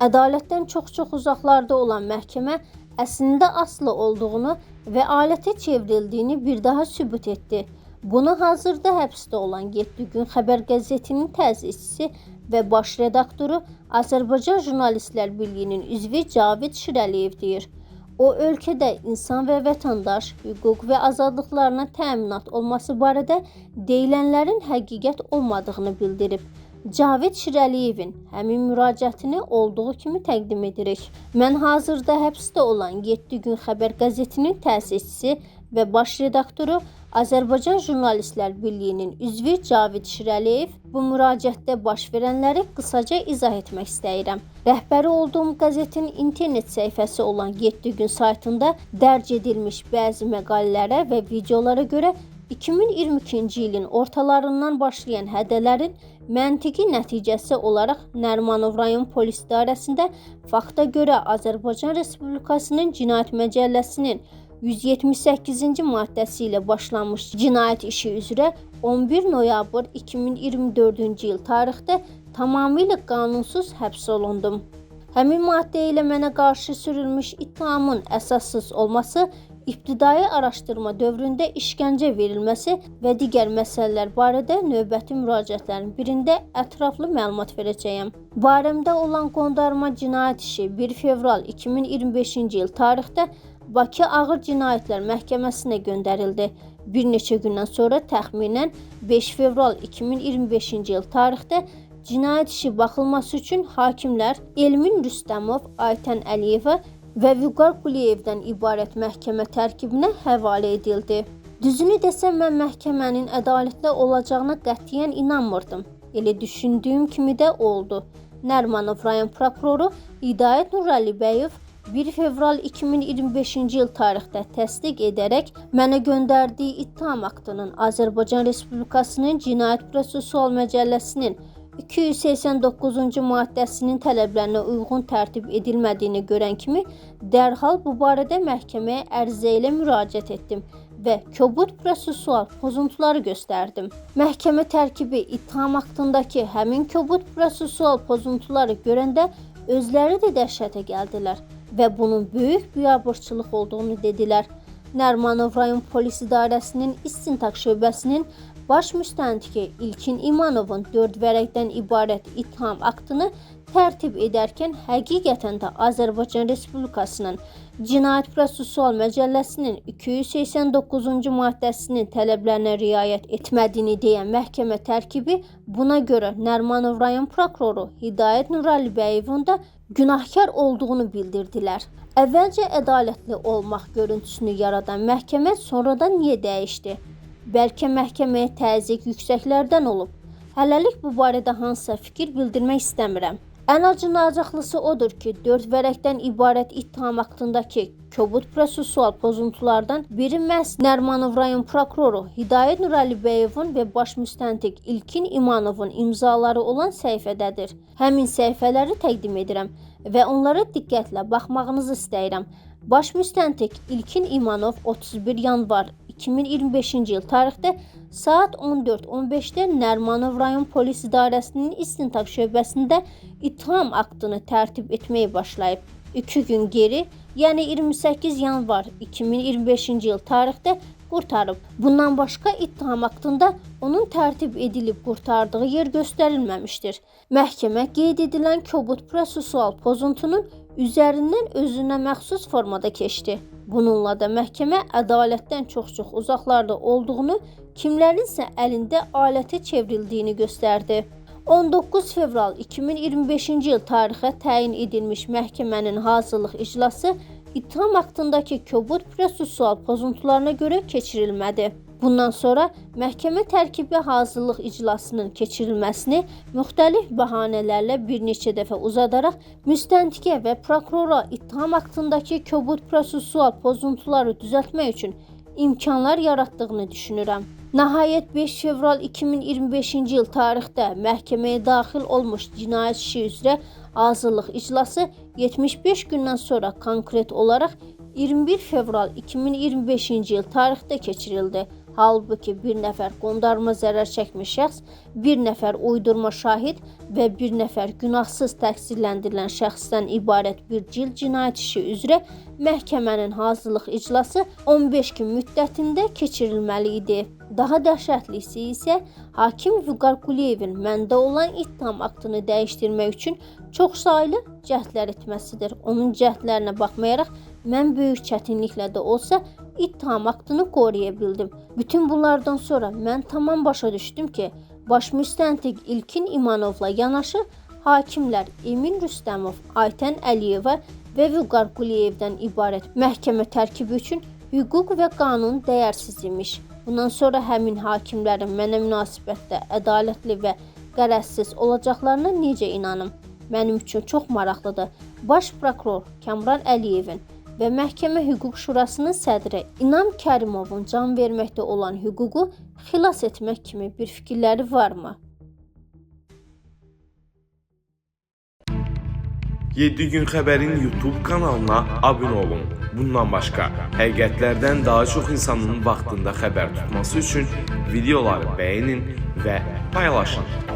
Ədalətdən çox-çox uzaqlarda olan məhkəmə əslində asılı olduğunu və alətə çevrildiyini bir daha sübut etdi. Bunu hazırda həbsdə olan 7 Gün Xəbər qəzetinin təsisçisi və baş redaktoru Azərbaycan Jurnalistlər Birliyinin üzvü Cavid Şirəliyev deyir. O, ölkədə insan və vətəndaş hüquq və azadlıqlarına təminat olması barədə deyilənlərin həqiqət olmadığını bildirib. Cavid Şirəliyevin həmin müraciətini olduğu kimi təqdim edirik. Mən hazırda həbsdə olan 7 Gün Xəbər qəzetinin təsisçisi və baş redaktoru Azərbaycan Jurnalistlər Birliyinin üzvü Cavid Şirəliyev bu müraciətdə baş verənləri qısaca izah etmək istəyirəm. Rəhbəri olduğum qəzetin internet səhifəsi olan 7 Gün saytında dərc edilmiş bəzi məqalələrə və videolara görə 2022-ci ilin ortalarından başlayan hədələrin məntiqi nəticəsi olaraq Nərimanov rayon polis idarəsində fakta görə Azərbaycan Respublikasının Cinayət Məcəlləsinin 178-ci maddəsi ilə başlanmış cinayət işi üzrə 11 noyabr 2024-cü il tarixdə tamamilə qanunsuz həbs olundum. Həmin maddə ilə mənə qarşı sürülmüş ittihamın əsassız olması, ibtidai araşdırma dövründə işgəncə verilməsi və digər məsələlər barədə növbəti müraciətlərin birində ətraflı məlumat verəcəyəm. Barəmdə olan qondarma cinayət işi 1 fevral 2025-ci il tarixdə Bakı Ağır Cinayətlər Məhkəməsinə göndərildi. Bir neçə gündən sonra təxminən 5 fevral 2025-ci il tarixdə cinayət işi baxılması üçün hakimlər Elmin Rüstəmov, Aytən Əliyeva və Vüqar Quliyevdən ibarət məhkəmə tərkibinə həvalə edildi. Düzünü desəm, mən məhkəmənin ədalətli olacağına qətiyyən inanmırdım. Elə düşündüyüm kimi də oldu. Nərimanov rayon prokuroru Hidayət Nurəlibəyev 1 fevral 2025-ci il tarixdə təsdiq edərək mənə göndərdiyi ittiham aktının Azərbaycan Respublikasının Cinayət Prosessual Məcəlləsinin 289-cu maddəsinin tələblərinə uyğun tərtib edilmədiyini görən kimi dərhal bu barədə məhkəməyə ərizə ilə müraciət etdim və kobud prosessual pozuntuları göstərdim. Məhkəmə tərkibi ittiham aktındakı həmin kobud prosessual pozuntuları görəndə özləri də dəhşətə gəldilər və bunun böyük biabırçılıq olduğunu dedilər. Nərimanov rayon polis idarəsinin istintaq şöbəsinin baş müstəntiqi İlkin İmanovun 4 vərəqdən ibarət ittiham aktını tərtib edərkən həqiqətən də Azərbaycan Respublikasının Cinayət Prosessual Məcəlləsinin 289-cu maddəsinin tələblərinə riayət etmədiyini deyən məhkəmə tərkibi buna görə Nərimanov rayon prokuroru Hidayət Nurəlibəyevin də günahkar olduğunu bildirdilər. Əvvəlcə ədalətli olmaq görüntüsünü yaradan məhkəmə sonradan niyə dəyişdi? Bəlkə məhkəməyə təzyiq yüksəklərdən olub. Hələlik bu barədə hansısa fikir bildirmək istəmirəm. Ən acınacaqlısı odur ki, 4 vərəqdən ibarət ittiham aktındakı kobud prosessual pozuntulardan biri məhz Nərimanov rayon prokuroru Hidayət Nurəlibəyevin və baş müstəntiq İlkin İmanovun imzaları olan səhifədədir. Həmin səhifələri təqdim edirəm və onlara diqqətlə baxmağınızı istəyirəm. Baş müstəntiq İlkin İmanov 31 yanvar 2025-ci il tarixdə saat 14:15-də Nərimanov rayon polis idarəsinin istintaq şöbəsində ittiham aktını tərtib etməyə başlayıb. 2 gün geri, yəni 28 yanvar 2025-ci il tarixdə qurtarıb. Bundan başqa ittiham aktında onun tərtib edilib qurtardığı yer göstərilməmişdir. Məhkəmə qeyd edilən kobud prosessual pozuntunun üzərindən özünə məxsus formada keçdi. Bununla da məhkəmə ədalətdən çox-çox uzaqlarda olduğunu, kimlərinsə əlində alətə çevrildiyini göstərdi. 19 fevral 2025-ci il tarixə təyin edilmiş məhkəmənin hazırlıq iclası ittiham aktındakı kobud prosessual pozuntularına görə keçirilmədi. Bundan sonra məhkəmə tərkibi hazırlıq iclasının keçirilməsini müxtəlif bəhanələrlə bir neçə dəfə uzadaraq müstəntiqə və prokurora ittiham aktındakı kobud prosessual pozuntuları düzəltmək üçün imkanlar yaratdığını düşünürəm. Nəhayət 5 fevral 2025-ci il tarixdə məhkəməyə daxil olmuş cinayət işi üzrə hazırlıq iclası 75 gündən sonra konkret olaraq 21 fevral 2025-ci il tarixdə keçirildi. Halbuki bir nəfər qondarma zərər çəkmiş şəxs, bir nəfər uydurma şahid və bir nəfər günahsız təqsirləndirilən şəxsdən ibarət bir cild cinayət işi üzrə məhkəmənin hazırlıq iclası 15 gün müddətində keçirilməli idi. Daha dəhşətlisi isə hakim Vüqar Quliyevin məndə olan ittiham aktını dəyişdirmək üçün çoxsaylı cəhdlər etməsidir. Onun cəhdlərinə baxmayaraq mən böyük çətinliklə də olsa ittiham aktını qoruya bildim. Bütün bunlardan sonra mən tamam başa düşdüm ki, baş müstəntiq İlkin İmanovla yanaşı hakimlər Emin Rüstəmov, Aytən Əliyeva və Vüqar Quliyevdən ibarət məhkəmə tərkibi üçün hüquq və qanun dəyərsiz imiş. Bundan sonra həmin hakimlərin mənə münasibətdə ədalətli və qərəzsiz olacaqlarına necə inanım? Mənim üçün çox maraqlıdır. Baş prokuror Kamran Əliyevin və Məhkəmə Hüquq Şurasının sədri İnam Kərimovun can verməkdə olan hüququ xilas etmək kimi bir fikirləri varmı? 7 Gün Xəbərin YouTube kanalına abunə olun. Bundan başqa, həqiqətlərdən daha çox insanın vaxtında xəbər tutması üçün videoları bəyənin və paylaşın.